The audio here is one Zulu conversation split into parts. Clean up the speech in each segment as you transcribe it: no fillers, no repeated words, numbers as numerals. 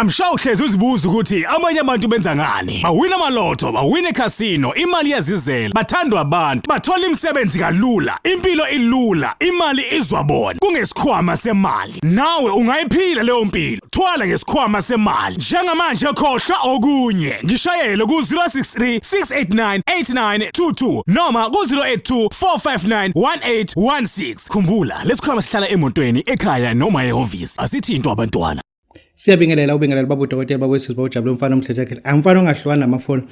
I'm sure uhlezi uzibuza ukuthi abanye abantu benza ngani. Bawina amalotho, bawina ekhasino, imali iyazizela, bathandwa abantu, bathola imisebenzi kalula, impilo ilula, imali izwa bona. Kungesikhwama semali. Nawe ungayiphila leyo mpilo. Thwala ngesikhwama semali. Njengamanje khohlwa okunye. Ngishayele ku-063 689 8922 noma ku-082 459 1816. Khumbula, lesikhwama sihlala emotweni, ekhaya noma ehhovisi. Asithintwa abantwana. Siyabingelela ubingelela baba udokotela baba wesizwe bawujabule umfana omhle Jacket. Angifana ongahlukani namafoni.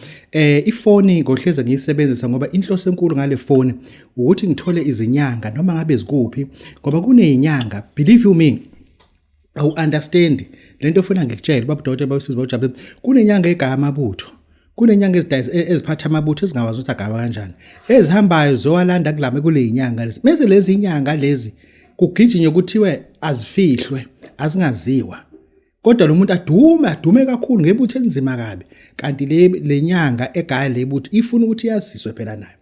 Ifoni ngohleze ngiyisebenzisa ngoba inhloso enkulu ngale foni ukuthi ngithole izinyanga noma ngabe zikuphi ngoba kunezinyanga, believe you me, awu understand lento ofuna ngikutshele baba udokotela baba wesizwe bawujabule. Kunenyanga egaya amabutho. Kunenyanga ezidayisa eziphatha amabutho ezingawazi ukuthi agaba kanjani. Ezihambayo zowalanda kulama kulezinyanga lezi. Bese lezi inyanga lezi kugijinywe kuthiwe azifihlwe, azingaziwa. Kodwa lo muntu adume adume kakhulu ngebutho elinzima kabi. Kanti le lenyanga egaya lebutho ifuna ukuthi yaziswe phela nayo.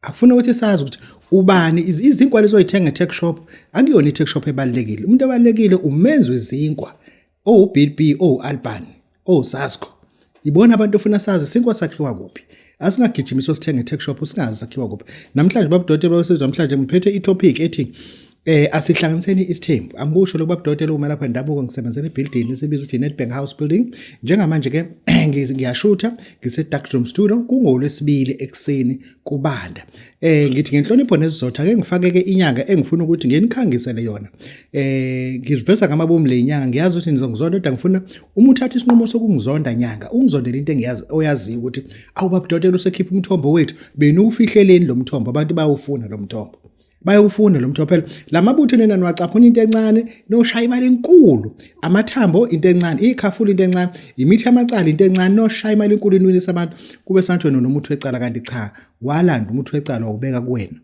Akufuna ukuthi sazi ukuthi ubani izinkwa lezo oyithenga e-tuck shop akuyona i-tuck shop ebalulekile. Umuntu obalulekile umenzi wezinkwa owu-Bill B, owu-Alban, owu-Sasco. Ibona abantu ofuna sazi sinkwa sakhiwa kuphi. Asingagijimisi osithenga e-tuck shop singazi sakhiwa kuphi. Namhlanje baba udokotela basizwe namhlanje ngiphethe i-topic ethi asihlanganiseni isithembu. Angikusho lokhu baba udokotela umelaphi wendabuko ngisebenzela ebuilding esibiza ukuthi Nedbank House Building. Njengamanje ke ngiyashutha ngise Dark Room Studio kungolwesibili ekuseni kubanda. Ngithi ngenhlonipho nesizotha ake ngifake ke inyanga engifuna ukuthi nginikhangisele yona. Ngiveza ngamabomu le inyanga ngiyazi ukuthi nizongizonda kodwa ngifuna uma uthatha isinqumo sokungizonda nyanga ungizondele into engiyazi oyaziyo ukuthi awu baba udokotela usekhipha umthombo wethu benufihleleni lo mthombo abantu bayawufuna lo mthombo. Bayawufuna lo mthombo phela lamabutho nina niwacaphuna into encane noshaya imali enkulu amathambo into encane ikhafula into encane imithi yamacala into encane noshaya imali enkulu inwinisa abantu kube sengathi wena unomuthi wecala kanti cha walanda umuthi wecala wawubeka kuwena.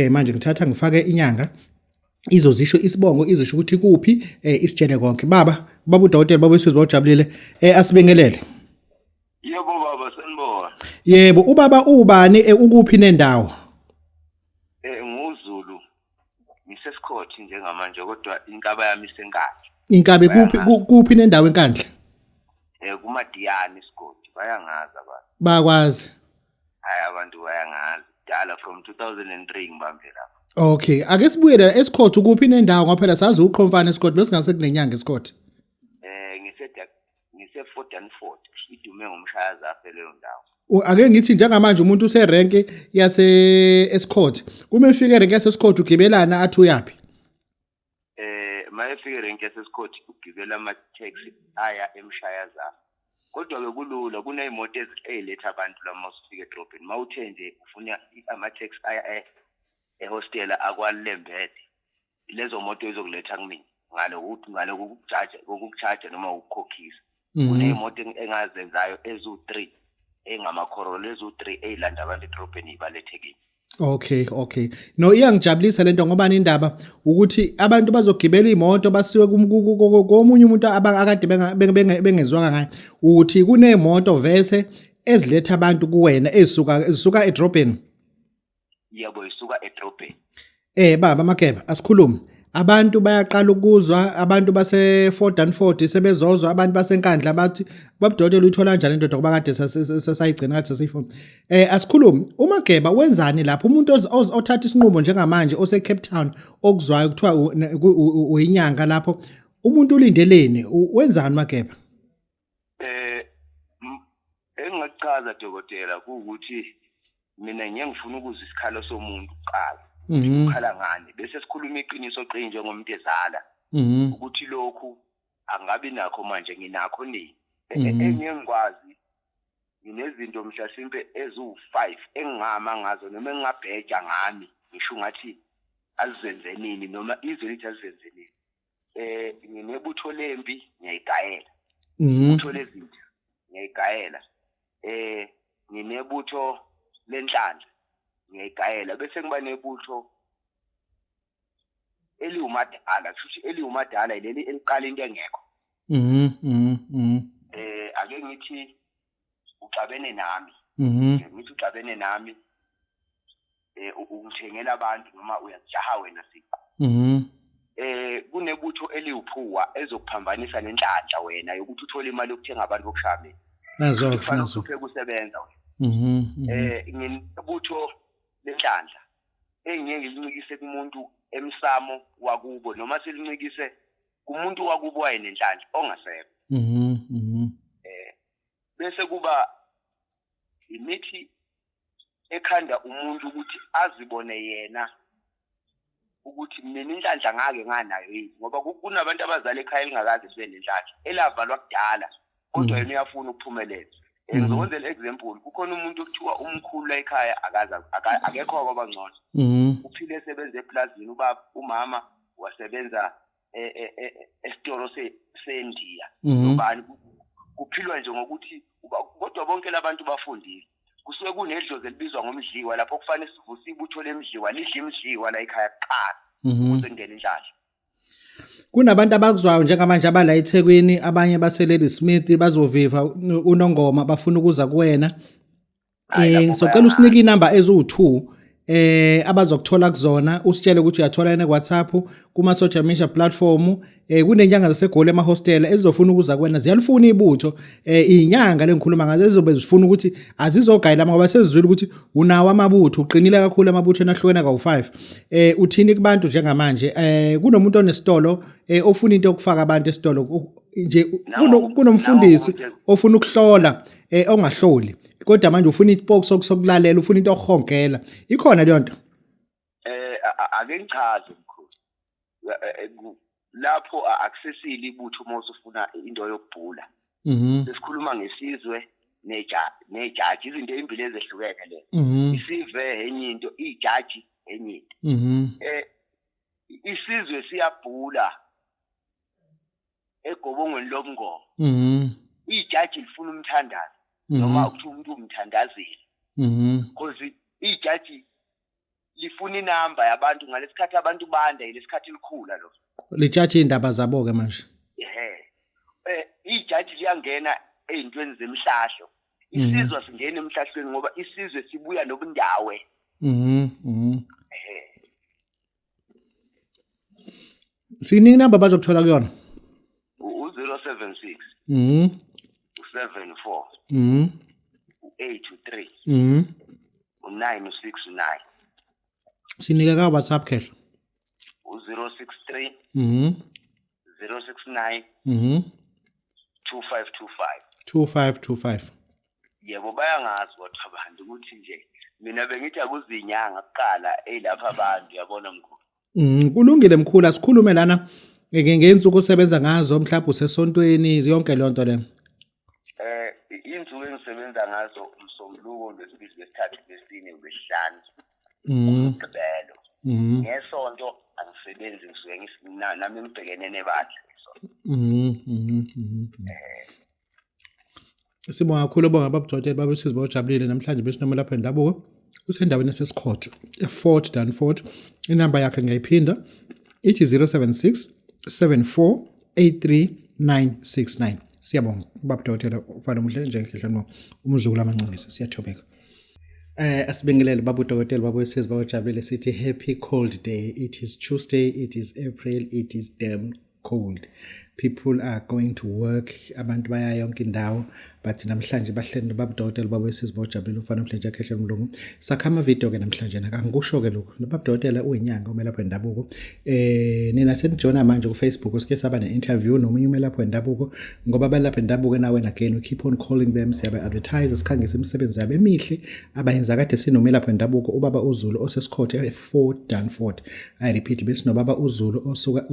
Manje ngithatha ngifake inyanga izozisho isibongo izosho ukuthi kuphi isitshele konke. Baba baba udokotela baba isizwe bawujabulile asibingelele. Yebo baba sanibona. Yebo ubaba ubani ukuphi nendawo? NguZulu ngisesikhothi njengamanje kodwa inkaba yami iseNkandla. Inkabe kuphi kuphi nendawo eNkandla? KuMadiyane isigodi bayangazi abantu. Bakwazi. Hayi abantu bayangazi. Dala from 2003 ngibambe lapha. Okay, ake sibuyele esikhothi ukuphi nendawo ngoba phela sazi uqhomfana esikhothi bese kunenyanga esikhothi. Ngise ngise Fort and Fort idume ngomshayazafe leyo ndawo. Ake ngithi njengamanje umuntu userenki yase esikhothi. Uma efika erenki yasesikhothi ugibelana athi uyapi? Mayefika erenki yasesikhothi ugibela ama taxi aya emshayazafe. Kodwa ke kulula kunezimoto eziletha abantu la mawufika edrobheni. Mawuthe nje ufuna ama taxi aya ehostela akwaLembede. Lezo moto izokuletha kumina ngalokuthi ngalokukujaja kokukuchaja noma ukukhokhisa. Kuneyimoto engazenzayo ezu3 engamakhorolo ezu3 ezilanda abantu edrobheni ibalethe kimi. Okay, okay. No iyangijabulisa lento ngoba indaba ukuthi abantu bazogibela imoto basiwe komunye umuntu akade bengezwanga ngaye ukuthi kunemoto vese eziletha abantu kuwena ezisuka edrobheni. Yebo isuka edrobheni. Baba Mageba asikhulume. Abantu bayaqala ukuzwa abantu base Fort Danford sebezozwa abantu baseNkandla bathi babudokotela uyithola kanjani indoda kuba kade sasayigcina kade sasiyifuna. Asikhulume uMageba wenzani lapho umuntu othatha isinqumo njengamanje ose Cape Town okuzwayo kuthiwa uyinyanga lapho umuntu ulindeleni wenzani Mageba? Engingakuchaza dokotela ukuthi mina ngiye ngifuna ukuzwa isikhalo somuntu kuqala. Ukhala ngani bese sikhuluma iqiniso qini njengomuntu ezala ukuthi lokhu angabi nakho manje nginakho nini. Engiye ngikwazi nginezinto mhlasimpe eziwu5 engingama ngazo noma engingabheja ngami ngisho ngathi azizenze nini noma izwe lithi azizenze nini. Nginebutho lempi ngiyayigayela. Ibutho lezinto ngiyayigayela. Nginebutho lenhlanhla ngiyayigayela bese ngiba nebutho eliwumadala kusho eliwumadala ileli eliqala into engekho. Ake ngithi uxabene nami. Ngithi uxabene nami ungithengela abantu noma uyajaha wena siqu. Kunebutho Nginebutho eliwuphuwa ezokuphambanisa nenhlanhla wena yokuthi uthole imali yokuthenga abantu bokushaya mina. Nazo Kufanele nazo. uhluphe kusebenza wena. Mhm. Nginebutho lenhlanhla engiye ngilincikise kumuntu emsamo wakubo noma silincikise kumuntu wakubo wayenenhlanhla ongasekho. Mhm. Bese kuba imithi ekhanda umuntu ukuthi azibone yena ukuthi mina inhlanhla ngake nganayo yini, ngoba kunabantu abazali ekhaya elingakaze libe nenhlanhla elavalwa kudala, kodwa yena uyafuna ukuphumelela. Ngizokwenzela example, kukhona umuntu okuthiwa umkhulu la ekhaya akaze akekho kwabangcono. Uphile esebenza eplazini, ubaba umama wasebenza esitolo seNdiya. Nobani kuphilwa nje ngokuthi kodwa bonke labantu bafundile. Kusuke kunedlozi elibizwa ngomdliwa lapho kufanele sivuse ibutho lemdliwa lidle imdliwa la ekhaya kuqala ukuze kungene inhlanhla. Kunabantu abakuzwayo njengamanje abala eThekwini, abanye baseLady Smith bazoviva unongoma bafuna ukuza kuwena. Socela usinike inamba eziwu2 abazokuthola kuzona, usitshele ukuthi uyathola yena kuWhatsApp, kuma social media platform. Kunenyanga zaseGoli emahostela ezizofuna ukuza kuwena, ziyalifuna ibutho. Inyanga lengikhuluma ngazo ezizobe zifuna ukuthi azizogayela ngoba sezizwile ukuthi unawo amabutho, uqinile kakhulu amabutho enahlukene kawu5. Uthini kubantu njengamanje? Kunomuntu onesitolo ofuna into yokufaka abantu esitolo nje, kunomfundisi ofuna ukuhlola ongahloli, kodwa manje ufuna isipoki sokulalela, ufuna into okuhongela, ikhona leyo nto? Ake ngichaze mkhulu. Lapho akusesile ibutho uma usufuna into yokubhula. Sesikhuluma ngesizwe nejaji, izinto ezimbili ezehlukene lezo. Isive enye into, ijaji enye into. Isizwe siyabhula egobongweni lobungoma. Ijaji lifuna umthandazo noma ukuthi umuntu umthandazile. Because ijaji lifuna inamba yabantu ngalesikhathi abantu banda, ilesikhathi likhula lo. Lijaji indaba zabo ke manje. Ijaji liyangena ezintweni zemhlahlo. Isizwe singena emhlahlweni ngoba isizwe sibuya nobundawe. Siningi inamba bazokuthola kuyona? U076 u74 u83 u969. Sinike ka WhatsApp khehla. U063 069 2525. 2525. Yebo, bayangazi kodwa abantu ukuthi nje mina bengithi akuzinyanga kuqala elapha abantu, yabona mkhulu. Kulungile mkhulu, asikhulume lana ngey'nsuku osebenza ngazo, mhlawumbe usesontweni, yonke leyo nto leyo. Iy'nsuku engisebenza ngazo umsombuluko, lwesibili, lwesithathu, lwesine, lwesihlanu, uMgqibelo. Ngesonto angisebenzi, ngisuke nami ngibhekene nebandla ngesonto. Sibonga kakhulu, bonga babudokotela babesizi bawujabulile namhlanje besinomela endabuko usendaweni yaseScott eFort Danford. Inamba yakhe ngiyayiphinda ithi 076 74 83969. Siyabonga babudokotela, ufana omuhle njengehlano umzukulu amancingisi, siyathobeka. Asibingelele baba udokotela baba wesizwe bawujabulile, sithi happy cold day. It is Tuesday, it is April, it is damn cold. People are going to work, abantu baya yonke indawo, but namhlanje bahleli nobaba udokotela baba wesizwe bawujabulile umfana omhle nje akhehle umlungu. Sakha ama video ke namhlanje nakangikusho ke lokho. Nobaba udokotela uyinyanga umelaphi wendabuko. Nina senijona manje ku Facebook, sike saba ne interview nomunye umelaphi wendabuko, ngoba abalaphi wendabuko nawe and again we keep on calling them, siyaba advertise, sikhangise imisebenzi yabo emihle abayenza. Kade sinomelaphi wendabuko ubaba uZulu osesikhothe eFort Danford. I repeat, besinobaba uZulu osuka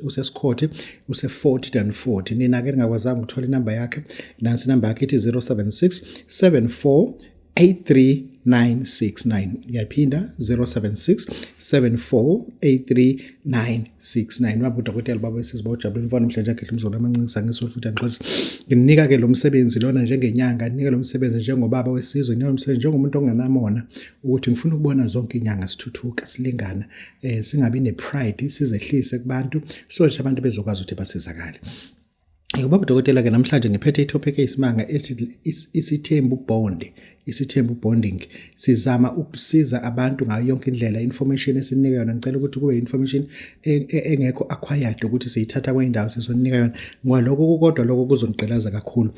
usesikhothe use-Fort Danford. Nina ke ningakwazanga ukuthola inamba yakhe, nansi inamba yakhe ithi 076 74 83969. Ngiyaphinda, 076 74 83969. Baba udokotela baba wesizwe bawujabulile umfana omhle nje akhehle umzolo amancikisa ngisho futhi angixolisa. Nginika ke lo msebenzi lona njengenyanga, nginika lo msebenzi njengobaba wesizwe, nginika lo msebenzi njengomuntu ongenamona, ukuthi ngifuna ukubona zonke inyanga sithuthuka silingana, singabi nepride, sizehlise kubantu so that abantu bezokwazi ukuthi basizakale. Ubaba udokotela ke namhlanje ngiphethe itopic eyisimanga ethi isithembu bond, isithembu bonding. Sizama ukusiza abantu ngayo yonke indlela information esinika yona. Ngicela ukuthi kube information e, e, engekho acquired ukuthi siyithatha kwendawo sizonika yona. Ngoba lokho kukodwa lokho kuzonigqilaza kakhulu.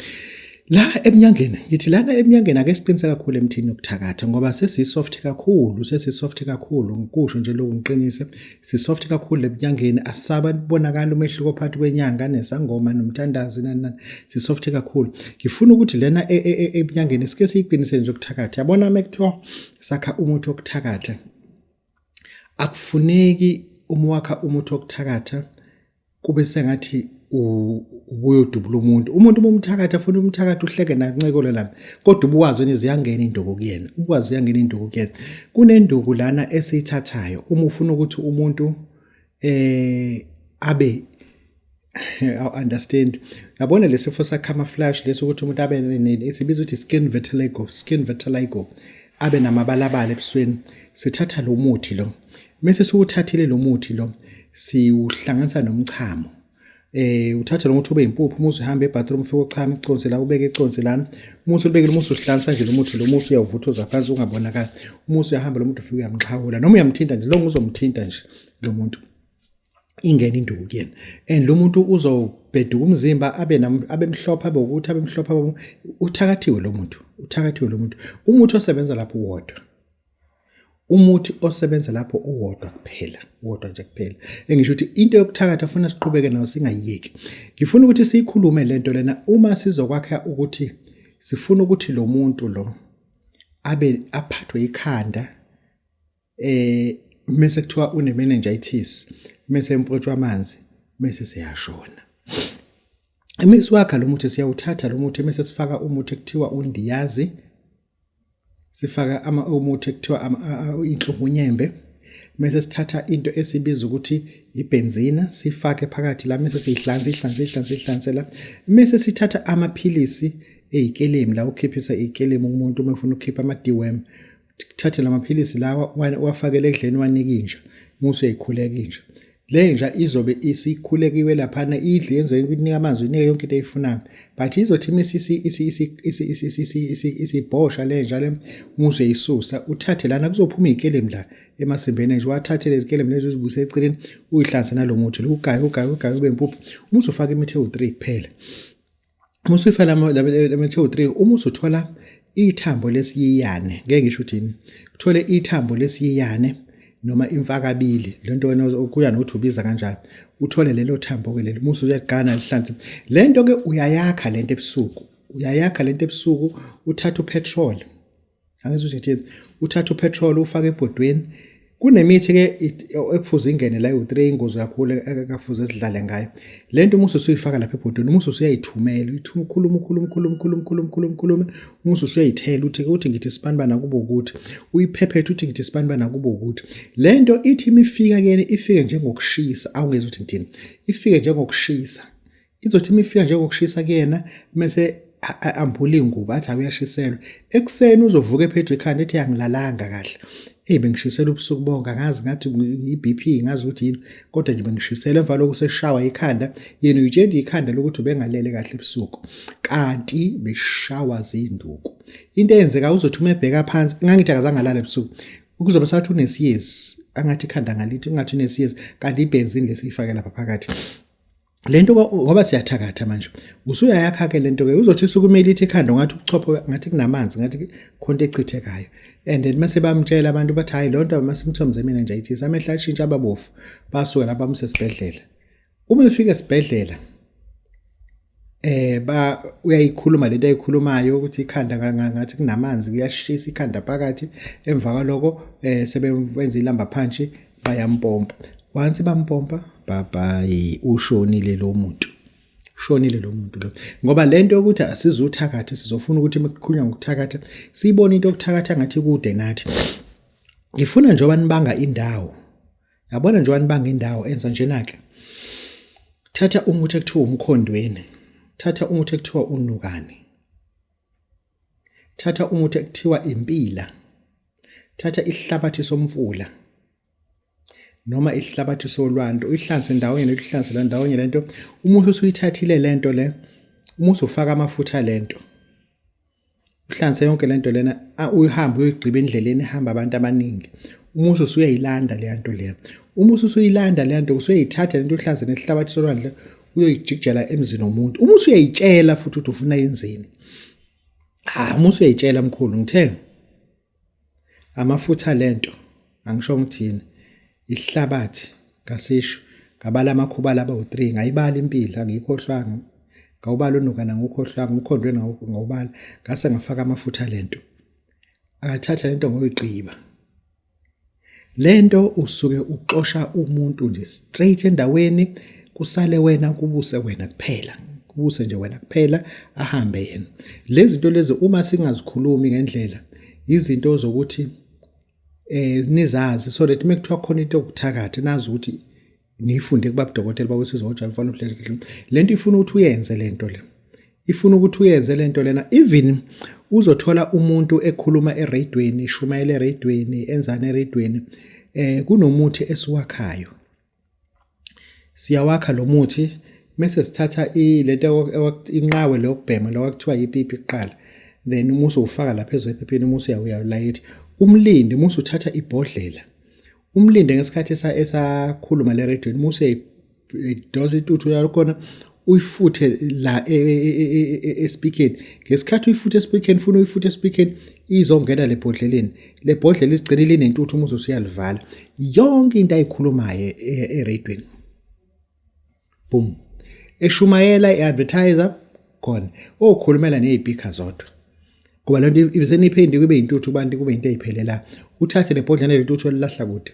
La emnyangeni ngithi lana emnyangeni ake siqinise kakhulu emthini yokuthakatha ngoba sesisoft kakhulu, sesisoft kakhulu ngikusho nje lokhu ngiqinise. Sisoft kakhulu ebunyangeni asabonakala umehluko phakathi kwenyanga nesangoma nomthandazi nani nani. Sisoft kakhulu. Ngifuna ukuthi lena e, e, e, ebunyangeni sike siyiqinise nje ukuthakatha. Yabona uma kuthiwa sakha umuthi wokuthakatha akufuneki uma wakha umuthi wokuthakatha kube sengathi ubuyodubula umuntu umuntu uma umthakathi afuna umthakathi uhleke nancekolo lami kodwa ubuwazi wena ziyangena induku kuyena ubuwazi ziyangena induku kuyena kunenduku lana esiyithathayo uma ufuna ukuthi umuntu eh abe I understand yabona lesifo sa camouflage leso ukuthi umuntu abe esibiza ukuthi skin vitiligo skin vitiligo abe namabalabala ebusweni sithatha lo muthi lo Mese siwuthathile lo muthi lo siwuhlanganisa nomchamo. Eh uthatha lo muthi ube impuphu uma usuhamba ebathroom ufike uchama iconsi la ubeke iconsi lana. Uma usulibekile uma usuhlanganisa nje lo muthi lo muthi uyawuvuthuza phansi ungabonakali. Uma usuyahamba lo muntu ufike uyamxhawula noma uyamthinta nje lo uzomthinta nje lo muntu. Ingene induku kuyena. And lo muntu uzobheduka umzimba abe abe mhlophe abe ukuthi abe mhlophe uthakathiwe lo muntu. Uthakathiwe lo muntu. Umuthi osebenza lapho uwodwa. Umuthi osebenza lapho uwodwa kuphela, uwodwa nje kuphela. Engisho ukuthi into yokuthakatha funa siqhubeke nayo singayiyeki. Ngifuna ukuthi siyikhulume lento lena uma sizokwakha ukuthi sifuna ukuthi lo muntu lo abe aphathwe ikhanda eh mese kuthiwa une meningitis mese empotshwa amanzi mese seyashona. Imisi wakha lo muthi siyawuthatha lo muthi mese sifaka umuthi ekuthiwa undiyazi sifaka ama umuthi ekuthiwa inhlungunyembe mese sithatha into esibiza ukuthi ibhenzina sifake phakathi la mese siyihlanza ihlanze ihlanze ihlanze la mese sithatha amaphilisi eyikelemu la ukhiphisa ikelemu umuntu uma ufuna ukukhipha ama deworm thathe lamaphilisi lawa wafakele ekudleni wanika inja musu uyayikhuleka inja Le nja izobe isikhulekiwe laphana idle yenze ukunika amanzi inike yonke into eyifunayo but izothi uma isibhosha le nja le muze isusa uthathe lana kuzophuma iy'kelemu la emasimbeni nje wathathe lezi kelemu lezi uzibuse eceleni uyihlanze nalo muthi lo ugaye ugaye ugaye ube impuphu uma usufaka imithi ewu-3 kuphela Uma usuyifaka lama 3 uma usuthola ithambo lesiyiyane ngeke ngisho ukuthi yini uthole ithambo lesiyiyane noma imfakabili lento wena okuya nokuthi ubiza kanjani uthole lelo thambo ke lelo uma usuyaqana lihlanze lento ke uyayakha lento ebusuku uyayakha lento ebusuku uthatha upetrol Angizwa ukuthi ngithini. Uthatha upetrol ufake ebhodweni. Kunemithi ke ekufuze ingene la ewu-3 ingozi kakhulu ekafuze sidlale ngayo. Le nto uma usuyifaka lapha ebhodweni uma usuyayithumela uyithuma ukhuluma ukhuluma ukhuluma ukhuluma ukhuluma ukhuluma ukhuluma uma usuyayithela uthi uthi ngithi sibanibani akubo ukuthi uyiphephethe uthi ngithi sibanibani akubo ukuthi le nto ithi imifika kuyena ifike njengokushisa awungezwa ukuthi ngithini ifike njengokushisa Izothi uma ifika njengokushisa kuyena mese ambule ingubo athi awuyashiselwa. Ekuseni uzovuka ephethwe ikhanda ethi angilalanga kahle. Eyi bengishisela ubusuku bonke angazi ngathi i-BP ngazi ukuthi yini kodwa nje bengishisela emva lokhu seshawa ikhanda yena uyitshela ikhanda lokuthi ubengalele kahle ebusuku kanti beshawa zinduku. Into eyenzeka uzothi uma ebheka phansi ngangithi akazange alale ebusuku kuzobe sathi unesiyezi angathi ikhanda ngalithi ungathi unesiyezi kanti ibhenzini lesiyifake lapha phakathi. Lento ngoba siyathakatha manje usuyayakha ke lento ke uzothi sukumele ithi ikhanda ngathi ubuchopho ngathi kunamanzi ngathi khonto echithekayo and then mase bamtshela abantu bathi hayi lonto ama symptoms emina nje ayithi amehla ashintsha ababofu basuka lapha bamse esibhedlela uma efika esibhedlela eh ba uyayikhuluma lento ayikhulumayo ukuthi ikhanda ngathi kunamanzi kuyashisa ikhanda phakathi emva kwaloko eh sebenza ilamba phansi bayampompa once bampompa bye bye ushonile lo muntu ushonile lo muntu lo ngoba lento yokuthi asizuthakatha sizofuna ukuthi mekukhulunywa ngokuthakatha siyibone into yokuthakatha ngathi kude nathi ngifuna njengoba nibanga indawo yabona njengoba nibanga indawo enza njena ke thatha umuthi ekuthiwa umkhondweni thatha umuthi ekuthiwa unukane Thatha umuthi ekuthiwa impila. Thatha isihlabathi somfula. Noma isihlabathi solwandle uyihlanze ndawonye lento, uyihlanze la ndawonye lento. Uma usuyithathile lento le, uma usufaka amafutha lento, uhlanze yonke lento lena, uyihambe uyoyigqiba endleleni ehamba abantu abaningi. Uma usuyayilanda leya nto leya, uma usuyilanda leya nto, usuyayithatha lento, uhlanze nesihlabathi solwandle, uyoyijikijela emzini womuntu. Uma usuyayitshela futhi ukuthi ufuna yenzeni, ha, uma usuyayitshela mkhulu, ngithe amafutha lento, angisho ngithini, ihlabathi ngasisho, ngabala amakhuba laba u3, ngayibala impilo, angikhohlwanga, ngawubala unukana, ngukhohlwanga umkhondweni, ngawubala, ngase ngafaka amafutha lento. Akathatha lento ngoyigqiba lento, usuke uxosha umuntu nje straight endaweni, kusale wena, kubuse wena kuphela, kubuse nje wena kuphela, ahambe yena. Lezi zinto lezi uma singazikhulumi ngendlela, izinto zokuthi nizazi so that mekuthiwa khona into yokuthakatha, nazi ukuthi niyifunde kubaba dokotela babusizwa ngojalo mfana uhlele. Lento ifuna ukuthi uyenze lento le, ifuna ukuthi uyenze lento lena. Even uzothola umuntu ekhuluma eradweni, eshumayela eradweni, enzani eradweni, kunomuthi esiwakhayo, siyawakha lo muthi, mase sithatha lento, inqawe lokubhema lo kuthiwa ipipi kuqala, then uma usufaka lapha ezwephepheni, uma usuyalayitha umlinde, uma usuthatha ibhodlela, umlinde ngesikhathi esakhuluma le radio, uma usuyidonsa intuthu yakhona, uyifuthe la espeakerni. Ngesikhathi uyifuthe espeakerni, funa uyifuthe espeakerni, izongena le bhodleleni, le bhodlela isigcine linentuthu. Uma usuyalivala, yonke into ayikhulumayo eradweni, boom, eshumayela, i-advertiser khona okhulumela nezipika zodwa, ngoba lento iseniphendi kube intuthu bantu, kube into eyiphelela. Uthathe le bhodlela lentuthu, olilahla kude.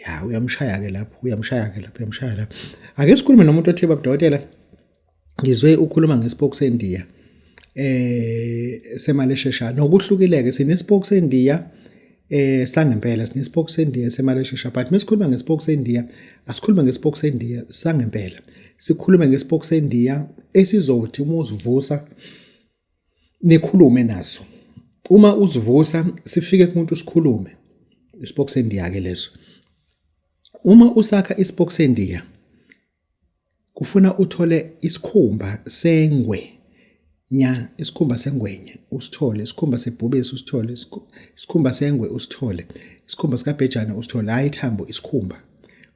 Ya, uyamshaya ke lapho, uyamshaya ke lapho, uyamshaya lapho. Ake sikhulume nomuntu othe, "Babudokotela, ngizwe ukhuluma ngespoke sendiya semali esheshayo." Nokuhlukileke, sinespoke sendiya sangempela, sinespoke sendiya semali esheshayo, but mesikhuluma ngespoke sendiya, asikhulume ngespoke sendiya sangempela, sikhulume ngespoke sendiya esizothi uma usivusa nikhulume naso. Uma usivusa, sifike kumuntu, sikhulume. Ispoke sendiya ke leso. Uma usakha ispoke sendiya, kufuna uthole isikhumba sengwe nya, isikhumba sengwenya usithole, isikhumba sebhubesi usithole, isikhumba sengwe usithole, isikhumba sikabhejane usithole, hayi ithambo, isikhumba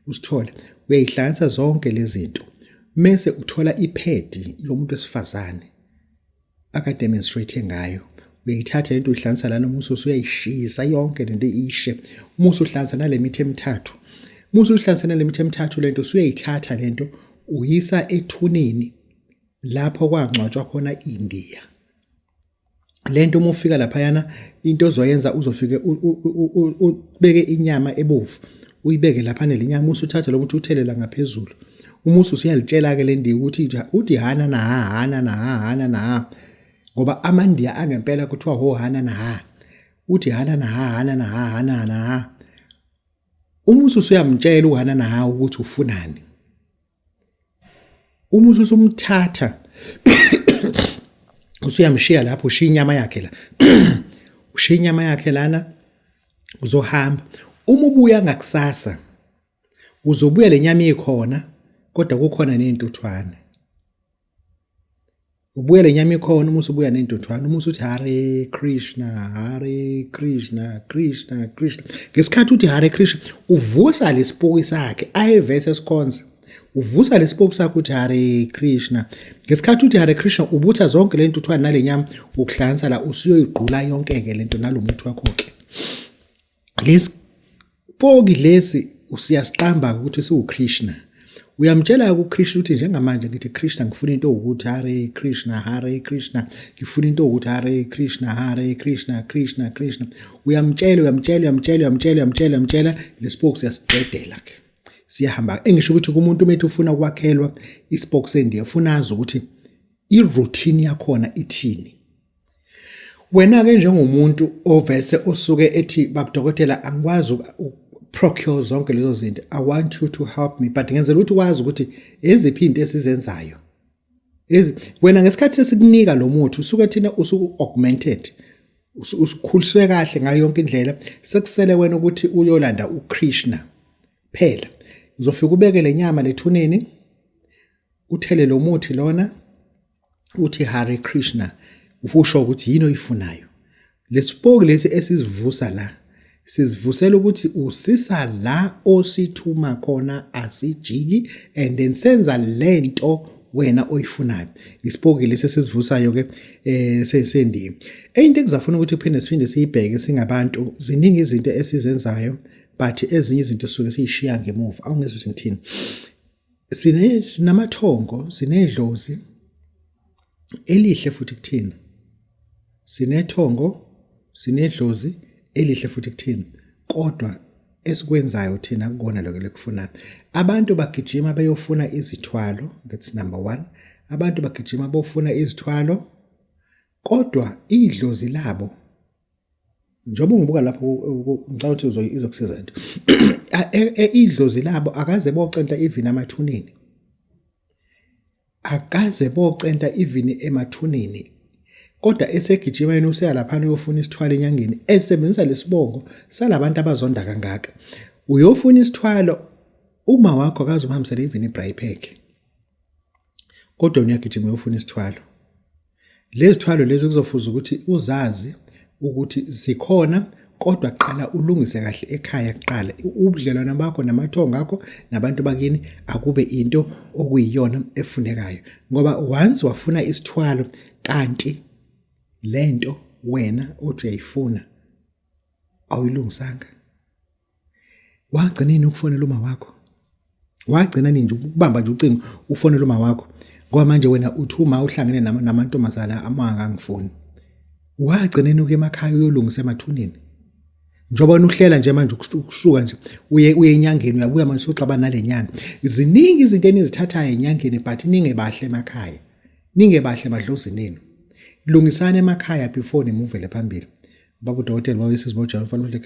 usithole. Uyayihlanganisa zonke lezi zinto, mese uthola iphedi yomuntu wesifazane akademonstrate ngayo. Uyayithatha lento, uyihlanganisa lana, uma usuyayishisa yonke lento ishe, uma usuhlanganisa nale mithi emithathu, uma usuyihlanganisa nale mithi emithathu lento, usuyayithatha lento, uyisa ethuneni lapho kwangcwatshwa khona iNdiya lento. Uma ufika laphayana, into ozoyenza, uzofike ubeke inyama ebovu, uyibeke lapha nelinyama, usuthatha lo muthi, uthelela ngaphezulu. Uma usuyalitshela ke le ndiya ukuthi uthi hana na ha, hana na ha, hana na ha, ngoba amandiya angempela kuthiwa ho hana na ha. Uthi hana na ha, hana na ha, hana na ha. Uma usuyamtshela uhana na ha ukuthi ufunani, uma usumthatha usuyamshiya lapho, ushiya inyama yakhe la, ushiya inyama yakhe lana, uzohamba. Uma ubuya ngakusasa, uzobuya le nyama ikhona, kodwa kukhona nezintuthwane. Ubuya le nyama ikhona, uma usubuya nentuthwane, uma usuthi Hare Krishna, Hare Krishna, Krishna Krishna, ngesikhathi uthi Hare Krishna, uvusa lesipoki sakhe ayevese esikhonza, uvusa lesipoki sakhe, uthi Hare Krishna. Ngesikhathi uthi Hare Krishna, ubutha zonke le ntuthwane nale nyama, ukuhlanganisa la, usuyoyigqula yonke-ke lento nalomuthi wakho-ke. Lesipoki lesi usiyasiqamba ukuthi siwuKrishna. Uyamtshela uKrishna ukuthi njengamanje ngithi Krishna, ngifuna into ukuthi Hare Krishna, Hare Krishna, ngifuna into ukuthi Hare Krishna, Hare Krishna, Krishna Krishna. Uyamtshela, uyamtshela, uyamtshela, uyamtshela, uyamtshela, uyamtshela. Lesipoki siyasidedela ke, siyahamba. Engisho ukuthi kumuntu umethu ufuna ukwakhelwa isipoki sendiya, ufuna azi ukuthi i-routine yakhona ithini. Wena-ke njengomuntu ovese osuke ethi, "Babudokotela, angikwazi procure zonke lezo zinto, I want you to help me," but ngenzela ukuthi wazi ukuthi eziphi izinto esizenzayo. Wena ngesikhathi sesikunika lo muthi, usuke thina usuku augmented, usukhuliswe kahle ngayo yonke indlela, sekusele wena ukuthi uyolanda uKrishna. Phela uzofika ubeke lenyama lethuneni, uthele lo muthi lona, uthi Hare Krishna, usho ukuthi yini oyifunayo. Lesipoki lesi esizivusa la, sizivusela ukuthi usisa la osithuma khona, asijiki, and then senza lento wena oyifunayo. Isipoki lesi esizivusayo ke sendiye. Into engizafuna ukuthi kuphinde siphinde siyibheke singabantu, ziningi izinto esizenzayo, but ezinye izinto suke siyishiya ngemuva. Awungezwa ukuthi ngithini? Sine sinamathongo, sinedlozi elihle futhi kuthina. Sinethongo, sinedlozi elihle futhi kuthina. Kodwa esikwenzayo thina kukona lokho lekufunayo. Abantu bagijima beyofuna izithwalo, that's number 1. Abantu bagijima bofuna izithwalo, kodwa idlozi labo, njengoba ungibuka lapho, ngicabanga ukuthi izokusiza into. Idlozi labo akaze bocenta even amathuneni, akaze bocenta even emathuneni, kodwa esegijima yena useya laphana uyofuna isithwalo enyangeni, esebenzisa lesibongo salabantu abazonda kangaka. Uyofuna isithwalo, uma wakho akaze umhambisele even ibraai pack, kodwa uyagijima uyofuna isithwalo. Lezi thwalo lezi kuzofuza ukuthi uzazi ukuthi zikhona, kodwa qala ulungise kahle ekhaya kuqala. Ubudlelwano bakho namathongo akho nabantu bakini akube into okuyiyona efunekayo, ngoba once wafuna isithwalo kanti lento wena othi uyayifuna awuyilungisanga. Wagcina yini ukufonela uma wakho? Wagcina nini nje ukubamba nje ucingo ufonela uma wakho? Ngoba manje wena uthi uma uhlangene namantombazana amangangifuni. Wagcina nini ukuya emakhaya uyolungisa emathuneni? Njengoba uhlela nje manje ukusuka nje uye enyangeni, uyabuya manje usuxabana nale nyanga. Ziningi izinto enizithathayo enyangeni, but ningebahle emakhaya. Ningebahle emadlozini enu. Lungisani emakhaya before nimuvele phambili. Baba udokotela wawesizwe bojalo mfana ohle.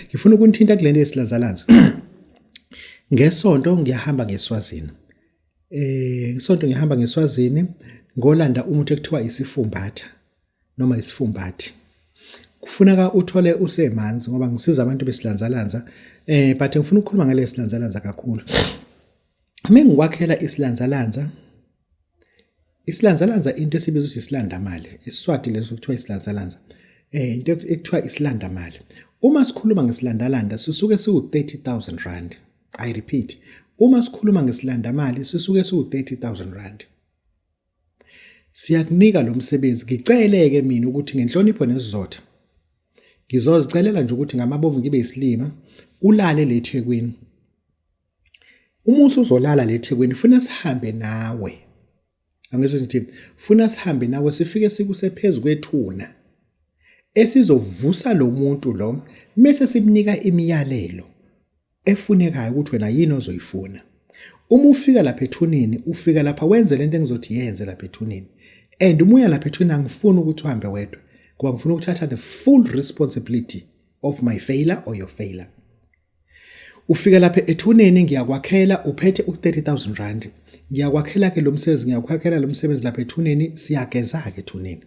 Ngifuna ukunithinta kulento yesilanzalanza. Ngesonto ngiyahamba ngeSwazini. Ngesonto ngihamba ngeSwazini ngolanda umuthi ekuthiwa isifumbatha noma isifumbathi. Kufuneka uthole usemanzi ngoba ngisiza abantu besilanzalanza, but ngifuna ukukhuluma ngale silanzalanza kakhulu. Mengikwakhela isilanzalanza, isilanzalanza into esibiza ukuthi isilandamali, isiSwati leso kuthiwa isilanzalanza, into ekuthiwa isilandamali. Uma sikhuluma ngesilandalanda sisuke siwu 30000 rand. I repeat, uma sikhuluma ngesilandamali sisuke siwu 30000 rand. Siyakunika lo msebenzi. Ngicele-ke mina ukuthi ngenhlonipho nesizotha, ngizozicelela nje ukuthi ngamabovu ngibe isilima, ulale le Thekwini. Uma usuzolala le Thekwini, funa sihambe nawe. Angizwe ngithi funa sihambe nawe, sifike sikuse phezu kwethuna esizovusa lo muntu lo, mese simnika imiyalelo efunekayo ukuthi wena yini ozoyifuna. Uma ufika lapha ethuneni, ufika lapha wenze lento engizothi yenze lapha ethuneni. And uma uya lapha ethuneni angifuni ukuthi uhambe wedwa, ngoba ngifuna ukuthatha the full responsibility of my failure or your failure. Ufika lapha ethuneni, ngiyakwakhela uphethe u30000 rand. Ngiyakwakhela ke lo msebenzi, ngiyakwakhela lo msebenzi lapha ethuneni, siyageza ke ethuneni.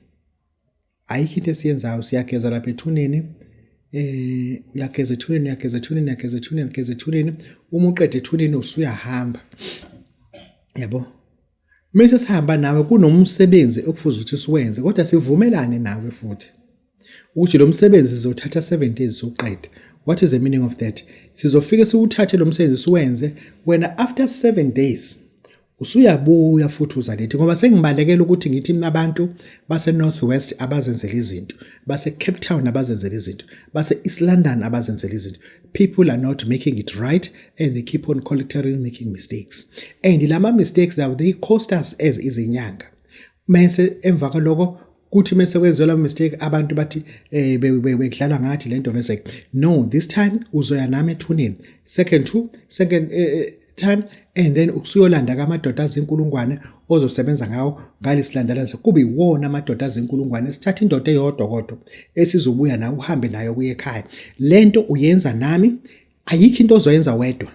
Ayikho into esiyenzayo, siyageza lapha ethuneni. Uyageza ethuneni, uyageza ethuneni, uyageza ethuneni, uyageza ethuneni. Uma uqeda ethuneni usuyahamba. Yabo? Mase sihamba nawe kunomsebenzi okufuze ukuthi siwenze, kodwa sivumelane nawe futhi ukuthi lo msebenzi sizothatha 7 days sokuqeda. What is the meaning of that? Sizofike siwuthathe lo msebenzi siwenze, wena after 7 days usuyabuya futhi uzalethe, ngoba sengibalekela ukuthi ngithi mina abantu base North West abazenzela izinto, base Cape Town abazenzela izinto, base East London abazenzela izinto. People are not making it right and they keep on collecting making mistakes, and lama mistakes now they cost us as izinyanga. Mase emva kwaloko kuthi mase kwenziwa mistake abantu bathi bekudlalwa ngathi lento vese. No, this time uzoya nami ethuneni second two second time, and then usuyolanda kamadoda azinkulungwane ozosebenza ngawo ngalesilandalazo, kube iwona amadoda azinkulungwane. Sithatha indoda eyodwa kodwa esizobuya nawe, uhambe nayo kuye ekhaya. Lento uyenza nami, ayikho into ozoyenza wedwa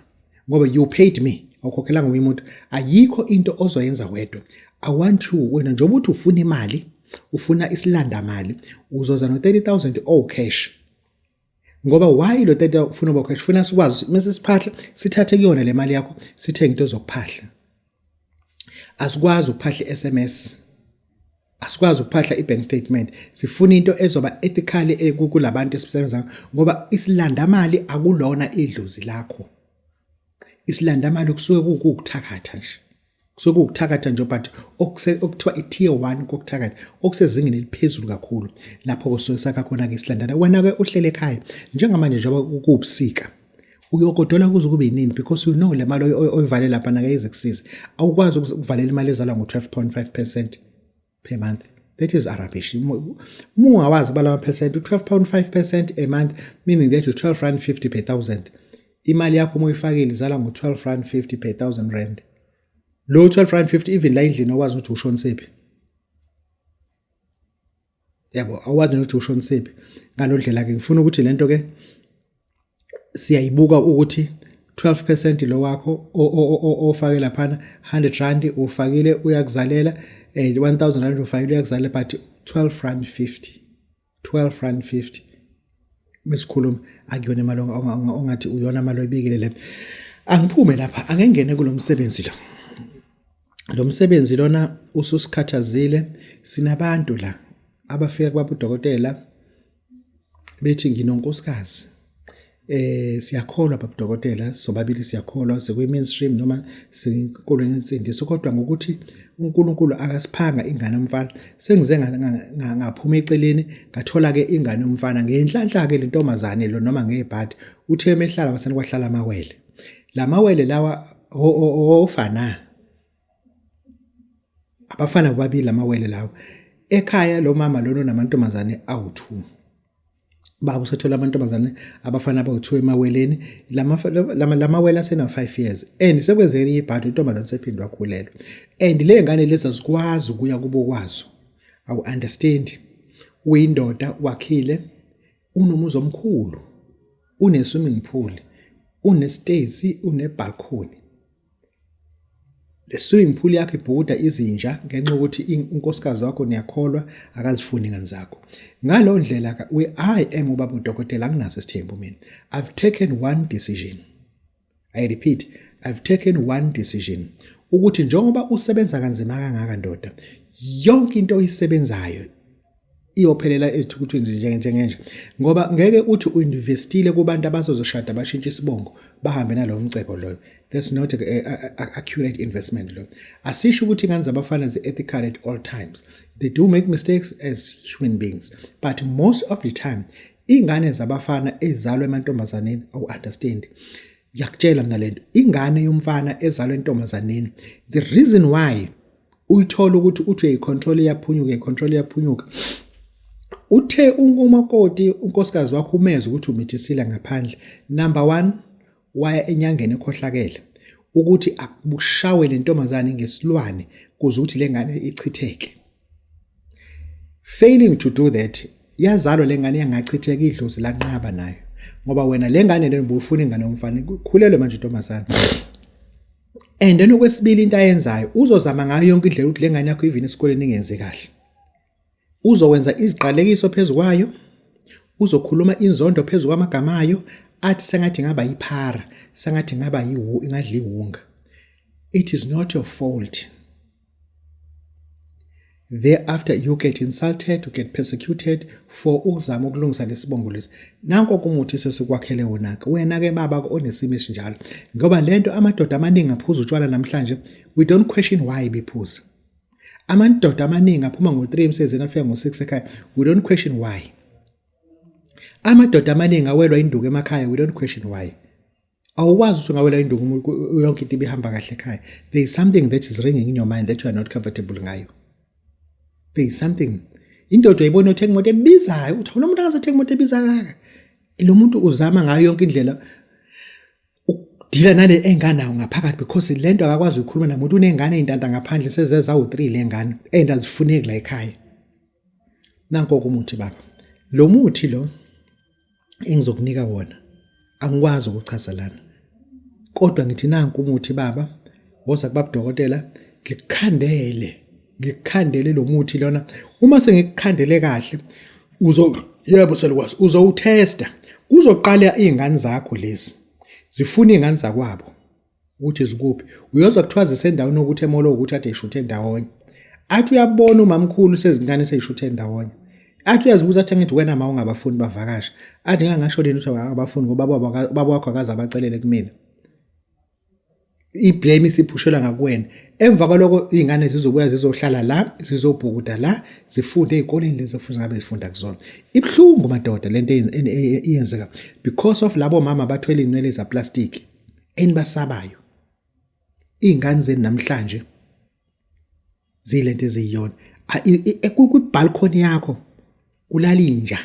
ngoba you paid me, awukhokhelanga omunye umuntu. Ayikho into ozoyenza wedwa. I want you, wena njengoba uthi ufuna imali, ufuna isilanda mali, uzoza no 30000 all cash. Ngoba why lo 30 ufuna uba cash? Funa sikwazi mase siphahla, sithathe kuyona le mali yakho, sithenge into zokuphahla. Asikwazi ukuphahla iSMS, asikwazi ukuphahla i-bank statement. Sifuna into ezoba ethically kulabantu esisebenza, ngoba isilandamali akulona idlozi lakho. Isilandamali kusuke kuwukuthakatha nje, kusuke kuwukuthakatha nje, but okuthiwa i-tier 1 kokuthakatha okusezingeni eliphezulu kakhulu. Lapho kusuke sakha khona-ke isilandana. Wena-ke uhlele ekhaya njengamanje, njengoba kuwubusika, uyogodola kuze kube yinini? Because you know le mali oyivale lapha nakayize kusize. Awukwazi ukuvalela imali ezalwa ngo-12.5% per month. That is rubbish. Uma ungawazi kubala ama-percent, u-12.5% a month, meaning that u-12 rand 50 per thousand. Imali yakho uma uyifakile izala ngo-12 rand 50 per thousand rand. Lo 12 rand 50, even la endlini awazi ukuthi ushonisephi, yabo, awazi nokuthi ushonisephi. Ngalo ndlela-ke ngifuna ukuthi lento ke siyayibuka ukuthi 12% lo wakho ofake laphana, 100 rand ufakile uyakuzalela, 1000 rand ufakile uyakuzalela, but 12 rand 50, 12 rand 50 mesikhuluma akuyona imali ongathi uyona imali oyibekile le. Angiphume lapha, angengene kulomsebenzi lo. Lo msebenzi lona ususikhathazile. Sinabantu la abafika kwabo udokotela bethi, "Nginonkosikazi, siyakholwa baba dokotela, sobabili siyakholwa, sikwi mainstream noma sinkolweni yensindiso, kodwa ngokuthi uNkulunkulu akasiphanga ingane yomfana, sengize ngaphuma eceleni, ngathola ke ingane yomfana ngenhlanhla ke lentombazane lo noma ngebhadi." Uthe emehlala wasana kwahlala amawele. Lamawele lawa ofana abafana bobabili amawele lawa ekhaya. Lo mama lona unamantombazane awu-2. Baba usethola amantombazane abafana abawu-2 emaweleni. Lamawele asena-5 years and sekwenzeke ibhadi, intombazane sephinde wakhulelwa, and le ngane lezi azikwazi ukuya kubo kwazo. Awu-understand, uyindoda, wakhile, unomuzi omkhulu, une-swimming pool, une-stairs, une-balcony. Le swimming pool yakho ibhukuda izinja ngenxa yokuthi unkosikazi wakho, niyakholwa, akazifuni ingane zakho. Ngalowo ndlela ka I am ubaba udokotela, anginaso isithembu mina. I've taken one decision, I repeat, I've taken one decision, ukuthi njengoba usebenza kanzima kangaka ndoda, yonke into oyisebenzayo iyophelela ezithukuthwini njengenje, ngoba ngeke uthi uinvestile kubantu abazozoshada, bashintshe isibongo, bahambe nalowo mcebo loyo. That's not a accurate investment lo. Asisho ukuthi ingane zabafana zi-ethical at all times. They do make mistakes as human beings, but most of the time ingane zabafana ezalwa emantombazaneni, awu-understand, ngiyakutshela mina lento, ingane yomfana ezalwa entombazaneni, the reason why uyithola ukuthi uthi uyayicontrol iyaphunyuka, icontrol iyaphunyuka, uthe umakoti, unkosikazi wakho, umeze ukuthi umithisile ngaphandle. Number 1, waya enyangeni ekhohlakele ukuthi akushawe le ntombazane ngesilwane kuze ukuthi le ngane ichitheke. Failing to do that, yazalwa le ngane yangachitheka, idlozi lanqaba nayo, ngoba wena le ngane lena ubufuna ingane yomfana, khulelwe manje intombazane. And then okwesibili, into ayenzayo, uzozama ngayo yonke indlela ukuthi le ngane yakho even esikoleni ingenzi kahle. Uzokwenza iziqalekiso phezu kwayo, uzokhuluma inzondo phezu kwamagama ayo, athi sengathi ngaba yiphara, sengathi ngaba yiwu, ingadla iwunga. It is not your fault. Thereafter you get insulted, you get persecuted for ukuzama ukulungisa lesibongo lesi. Nanko kumuthi sesikwakhele wona ke, wena ke baba onesimo esinjalo, ngoba lento amadoda amaningi aphuza utshwala namhlanje, we don't question why bephuza. Amadoda amaningi aphuma ngo-3 emsebenzini, afika ngo-6 ekhaya, we don't question why. Amadoda amaningi awelwa induku emakhaya, we don't question why. Awukwazi ukuthi ungawela induku yonke into ibihamba kahle ekhaya. There is something that is ringing in your mind that you are not comfortable ngayo. There is something. Indoda uyayibona uthenga imoto ebizayo, uthi lo muntu angaze imoto ebiza kangaka. Lo muntu uzama ngayo yonke indlela ukudila nale enganayo ngaphakathi, because lento akakwazi ukukhuluma namuntu. Unengane ey'ntanta ngaphandle, sezeza u-3 le ngane and azifuneki la ekhaya. Nanko umuthi baba, lo muthi lo engizokunika wona angikwazi ukuchaza lana, kodwa ngithi nanku umuthi baba, woza kubaba dokotela, ngikukhandele lo muthi lona. Uma sengikukhandele kahle, uzo yebo selukwazi uzowutesta. Kuzoqala izingane zakho lezi zifuna izingane zakwabo ukuthi zikuphi. Uyozwa kuthiwa zisendaweni ukuthi emolo ukuthi ade ishuthe ndawonye. Athi uyabona umamkhulu sezingane seyishuthe ndawonye. Athi uyazibuza athi angithi wena ma ungabafuni bavakasha. Athi ngangasho leni ukuthi abafuni ngoba baba wakho akaze abacelele kumina. I-blame isiphushelwa ngakuwena. Emva kwaloko iy'ngane zizobuya zizohlala la, zizobhukuda la, zifunde ey'koleni lezi ofuze ngabe zifunda kuzona. Ibuhlungu madoda lento iyenzeka because of labo mama abathwele iy'nwele zaplastiki enibasabayo. Iy'ngane zenu namhlanje ziyilento eziyiyona. Kwi-balcony yakho kulala inja.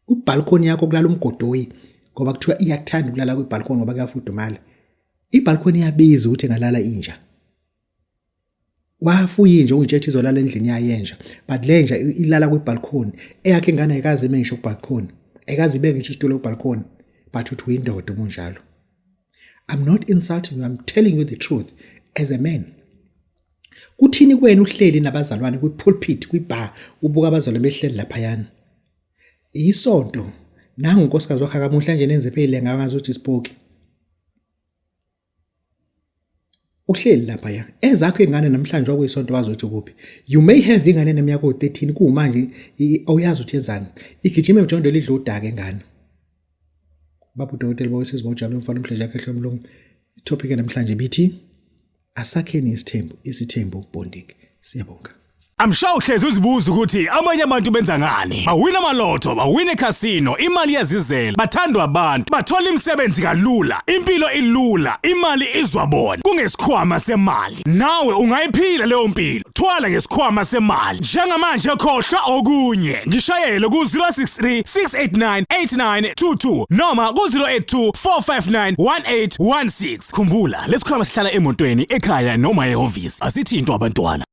Kwi-balcony yakho kulala umgodoyi ngoba kuthiwa iyakuthanda ukulala kwi-balcony ngoba kuyafudumala. I-balcony iyabiza ukuthi ingalala inja. Wafuya inja uyitshethi izolala endlini yayo yenja but le nja ilala kwi-balcony. Eyakhe ingane ayikaze ime ngisho ku-balcony. Ayikaze ibeke ngisho isitulo ku-balcony but uthi uyindoda uma unjalo. I'm not insulting you, I'm telling you the truth as a man. Kuthini kuwena uhleli nabazalwane kwi-pulpit, kwi-bar, ubuka abazalwane behleli laphayana. Isonto nangu unkosikazi wakhe akamuhle nje nenze phele ngazi ukuthi isipoki. Uhleli lapha ya. Ezakho ingane namhlanje okuyisonto wazi ukuthi kuphi. You may have ingane eneminyaka o-13 kumanje awuyazi ukuthi yenzani. Igijima emjondweni idla udaka ingane. Baba udokotela bawesizwe bawujabule umfana omhle nje akhehle umlungu. Itopic namhlanje bithi asakheni isithembu, isithembu bonding. Siyabonga. I'm sure uhlezi uzibuza ukuthi abanye abantu benza ngani. Bawina amalotho, bawina ekhasino, imali iyazizela, bathandwa abantu, bathola imisebenzi kalula, impilo ilula, imali izwa bona. Kungesikhwama semali. Nawe ungayiphila leyo mpilo. Thwala ngesikhwama semali. Njengamanje khohlwa okunye. Ngishayele ku-063 689 8922 noma ku-082 459 1816. Khumbula, lesikhwama sihlala emotweni, ekhaya noma ehhovisi. Asithintwa abantwana.